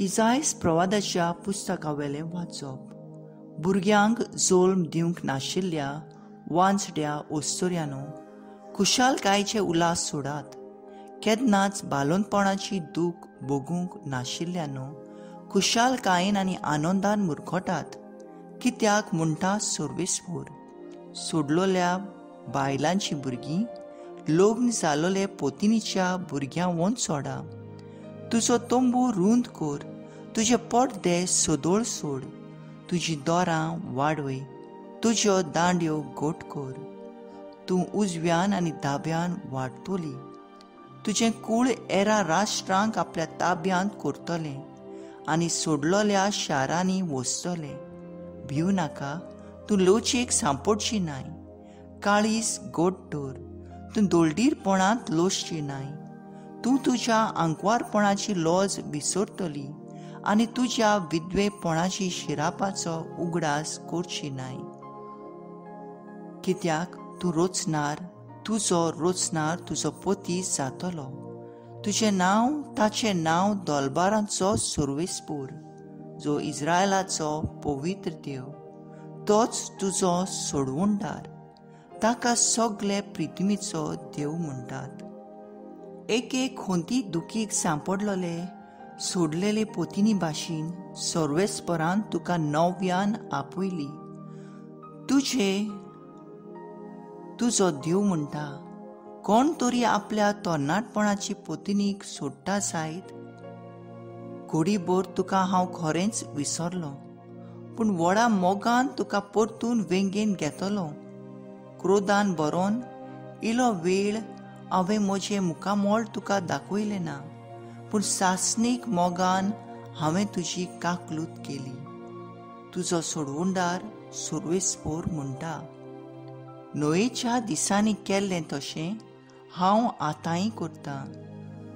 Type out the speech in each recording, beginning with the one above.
इजायस प्रवादाच्या पुस्तकावेलें वाचप. भुरग्यांक जोल्म दिवंक नाशिल्ल्या वांचड्या ओस्तोर्यानो, खुशालकायेचे उल्हास सोडात. केन्नाच बालोनपणाची दूख भोगूंक नाशिल्ल्यानो, खुशालकायेन आनी आनंदान मुरखटात. कित्याक म्हणटा सर्वेस्पोर, सोडलोल्या बायलांची भुरगीं लग्न जालोले पोतिनीच्या भुरग्यां वोन सोडा. तुजो तंबू रूंद कर, तुजे पडदे सदोळ सोड, तुजी दोरां वाडय, तुज्यो दांड्यो गोट कर. तूं उजव्यान आनी दाव्यान वाडटली. तुजें कूळ एरा राष्ट्रांक आपल्या ताब्यांत करतलें आनी सोडलोल्या शारांनी वसतलें. भिव नाका, तूं लोचयेक सांपडची नाय. काळीस गोट दवर, तूं दोलदीरपणांत लोचची नाय. तूं तुज्या आंकवारपणाची लॉज विसरतली आनी तुज्या विधवेपणाची शिरापाचो उगडास करची नाय. कित्याक तूं रोचणार, तुजो रोचणार तुजो पोती जातलो. तुजें नांव ताचें नांव दोलबारांचो सर्वेस्पोर, जो इस्रायलाचो पवित्र देव, तोच तुजो सोडवणदार. ताका सगळे प्रितिमीचो देव म्हणटात. एक एक खोंती दुखीक सांपडलोले सोडलेले पोतिनी भाशेन सर्वेस्परान तुका नव्यान आपयली. तुजे तुजो देव म्हणटा, कोण तरी आपल्या तरणाटपणाची पोतिनीक सोडटा जायत? घडीभर तुका हांव खरेंच विसरलो, पूण व्हडा मोगान तुका परतून वेंगेन घेतलो. क्रोधान भरोन इलो वेळ हांवें म्हजें मुखामळ तुका दाखयलें ना, पूण सासणीक मोगान हांवें तुजी काकलूत केली. तुजो सोडवणदार सर्वेस्पोर म्हणटा, न्हंयेच्या दिसांनी केल्लें तशें हांव आतांय करतां.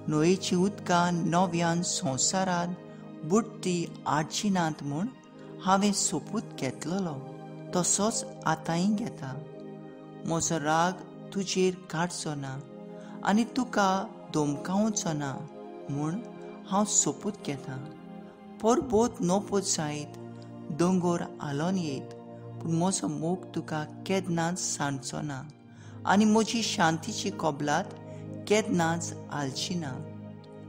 न्हंयेची उदकां नव्यान संवसारांत बुडटी आडची नात म्हूण हांवें सोपूत घेतलेलो, तसोच आतांय घेता. म्हजो राग तुजेर काडचो ना आनी तुका धमकावचो ना म्हूण हांव सोपूत घेतां. परबोत नोपत जायत, दोंगोर हालोन येत, पूण म्हजो मोग तुका केन्नाच सांडचो ना आनी म्हजी शांतीची कबलात केन्नाच हालची ना.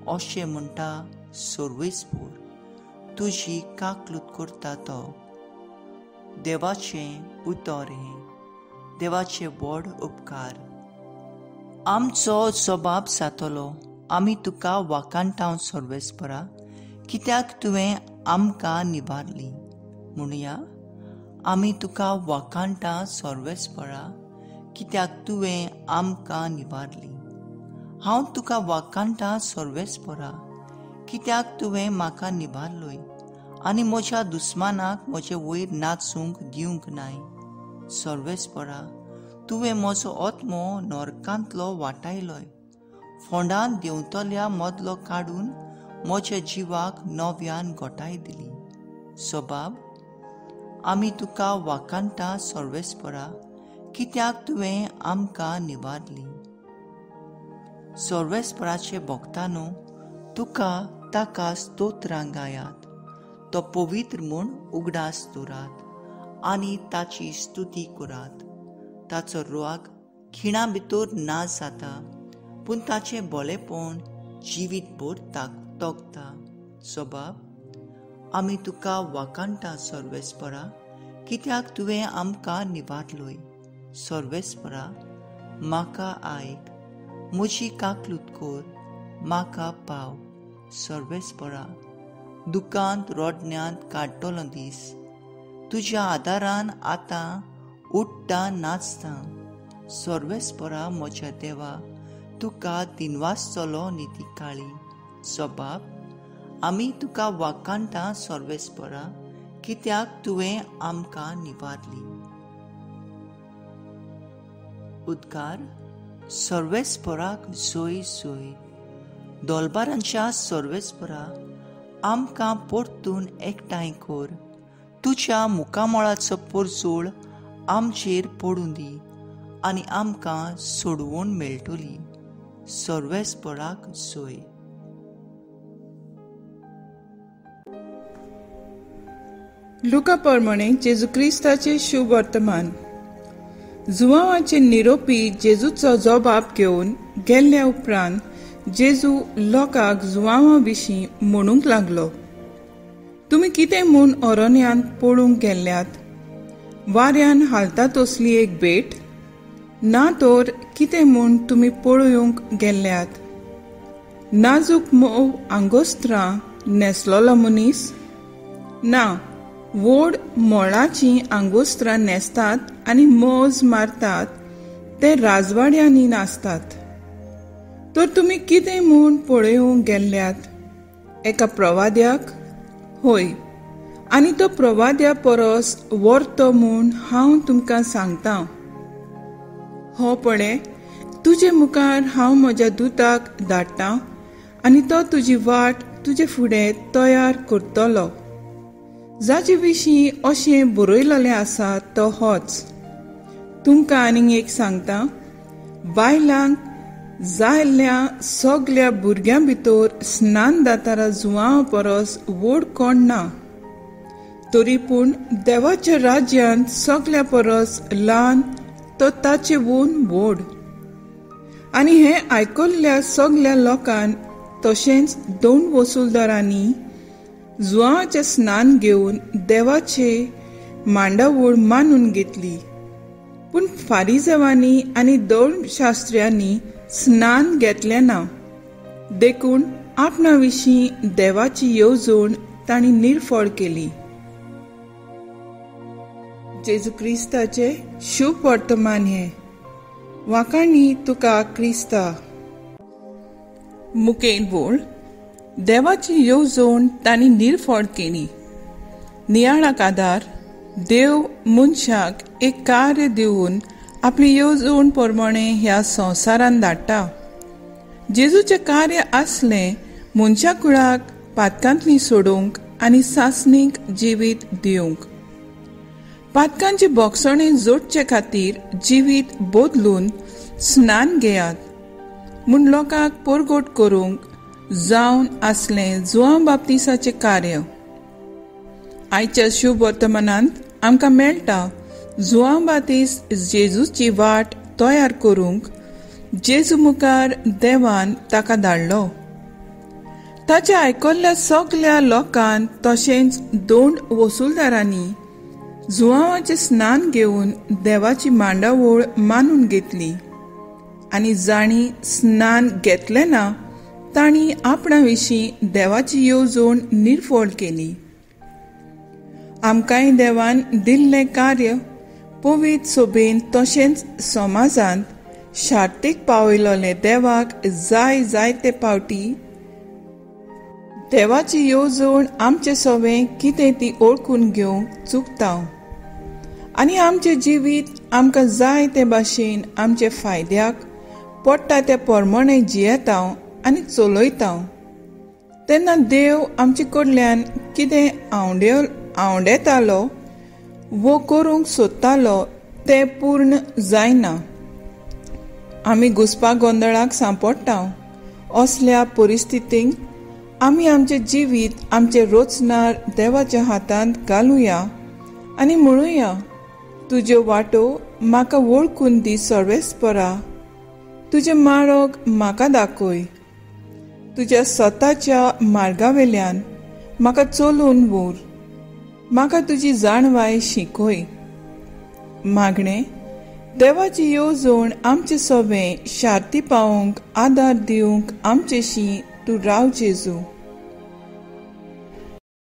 अशें म्हणटा सर्वेस्पोर, तुजी काकलूत करता तो. देवाचें उतर हें. देवाचे व्हड उपकार. आमचो जबाब जातलो, आमी तुका वाखाणटांव सर्वेस्परा, कित्याक तुवें आमकां निवारली. म्हणुया, आमी तुका वाखाणटां सर्वेस्परा, कित्याक तुवें आमकां निवारली. हांव तुका वाखाणटां सर्वेस्परा, कित्याक तुवें म्हाका निवारलोय आनी म्हज्या दुस्मानाक म्हजे वयर नाचूंक दिवंक नाय. सर्वेस्परा, तुवें म्हजो आत्मो नरकांतलो वाटायलोय, फोंडांत देंवतल्या मदलो काडून म्हज्या जिवाक नव्यान गोठाय दिली. सबाब, आमी तुका वाखाणटा सर्वेस्परा, कित्याक तुवें आमकां निवारली. सर्वेस्पराचे भक्तानो, तुका ताका स्तोत्रां गायात, तो पवित्र म्हूण उगडास दवरात आनी ताची स्तुती करात. ताचो राग खिणा भितर ना जाता, पूण ताचें बोलेपण जिवीतभर तगता. सबाब, आमी तुका वाखाणटा सर्वेस्परा, कित्याक तुवें आमकां निवारलोय. सर्वेस्परा, म्हाका आयक, म्हजी काकलूत कर, म्हाका पाव. सर्वेस्परा, दुकांत रडण्यांत काडटलो दीस, तुज्या आदारान आतां उठ्ठा नाचता. सर्वेस्परा म्हज्या देवा, तुका दिनवासतलो निती काळी. सबाब, आमी तुका वाखाणटा सर्वेस्परा, कित्याक तुवें आमकां निवारली. उद्गार, सर्वेस्पराक जोय जोय. दोलबारांच्या सर्वेस्परा, आमकां परतून एकठांय कर. तुज्या मुखामळाचो परजोळ आमचेर पडूं दी आनी आमकां सोडवण मेळटली. सर्वेस्पराक जोय. लुका प्रमाणे जेजू क्रिस्ताचे शुभ वर्तमान. जुवांवाचे निरोपी जेजूचो जबाब घेवन गेल्ल्या उपरांत जेजू लोकांक जुवांवा विशीं म्हणूंक लागलो, तुमी कितें म्हूण अरण्यांत पळोवंक गेल्ल्यात? वाऱ्यान हालता तसली एक भेट? ना तर कितें म्हूण तुमी पळोवंक गेल्ल्यात? नाजूक मोव आंगोस्त्रां न्हेसलोलो मनीस? ना, व्हड मोळाचीं आंगोस्त्रां न्हेसतात आनी मौज मारतात ते राजवाड्यांनी नाचतात. तर तुमी कितें म्हूण पळोवंक गेल्ल्यात? एका प्रवाद्याक? होय, आनी तो प्रवाद्या परस व्हरतो म्हूण हांव तुमकां सांगता. हो पळे, तुजे मुखार हांव म्हज्या दुताक धाडटा आनी तो तुजी वाट तुजे फुडें तयार करतलो. जाचे विशीं अशें बरयलेलें आसा तो होच. तुमकां आनीक एक सांगता, बायलांक जाल्ल्या सगल्या भुरग्यां भितर स्नान दातारा जुवां परस व्हड कोण ना, तरी पूण देवाच्या राज्यांत सगल्या परस ल्हान तो ताचे वून व्हड. आनी हें आयकल्ल्या सगल्या लोकांक तशेंच दोन वसुलदारांनी जुवांचें स्नान घेवन देवाचे मांडावळ मानून घेतली. पूण फारिजेवांनी आनी धर्मशास्त्र्यांनी स्नान घेतलें ना, देखून आपणा विशीं देवाची येवजण तांणी निर्फळ केली. जेजू क्रिस्ताचे शुभ वर्तमान हें. वाखाणी तुका क्रिस्ता. मुखेल बोल, देवाची येवजण तांणी निर्फळ केली. नियाळाक आदार, देव मनशाक एक कार्य दिवन आपली येवजण प्रमाणे ह्या संवसारान धाडटा. जेजूचें कार्य आसलें मनशा कुळाक पातकांतली सोडूंक आनी सासणीक जिवीत दिवंक. पातकांची बोगसणी जोडचे खातीर जिवीत बदलून स्नान घेयात म्हूण लोकांक परगट करूंक जावन आसलें जुवांव बाप्तिसाचें कार्य. आयच्या शुभ वर्तमानांत आमकां मेळटा, जुवांव बाप्तीस जेजूची वाट तयार करूंक जेजू मुखार देवान ताका धाडलो. ताच्या आयकल्ल्या सगल्या लोकांक तशेंच दोन वसुलदारांनी जुवांवाचें स्नान घेवन देवाची मांडावळ मानून घेतली आनी जांणी स्नान घेतलें ना तांणी आपणा विशीं देवाची येवजण निर्फळ केली. आमकांय देवान दिल्लें कार्य पवित्र सोबेन तशेंच समाजांत शार्तीक पावयलोले देवाक जाय जायते पावटी देवाची येवजण आमचे सवें कितें ती ओळखून घेवंक चुकता आनी आमचें जिवीत आमकां जाय ते भाशेन आमचे फायद्याक पडटा ते प्रमाणे जियेता आनी चलयता. तेन्ना देव आमचे कडल्यान कितें आंवडेतालो वो करूंक सोदतालो तें पूर्ण जायना. आमी घुसपा गोंदळाक सांपडटा. असल्या परिस्थितींत आमी आमचें जिवीत आमचे रोचनार देवाच्या हातांत घालुया आनी म्हणुया, तुज्यो वाटो म्हाका वळखून दी सर्वेस्परा, तुजें मार्ग म्हाका दाखय, तुज्या स्वताच्या मार्गावेल्यान म्हाका चलून व्हर, म्हाका तुजी जाणवाय शिकय. मागणें, देवाची येवजण आमचे सवें शार्ती पावोवंक आदार दिवंक आमचेशी तूं राव जेजू.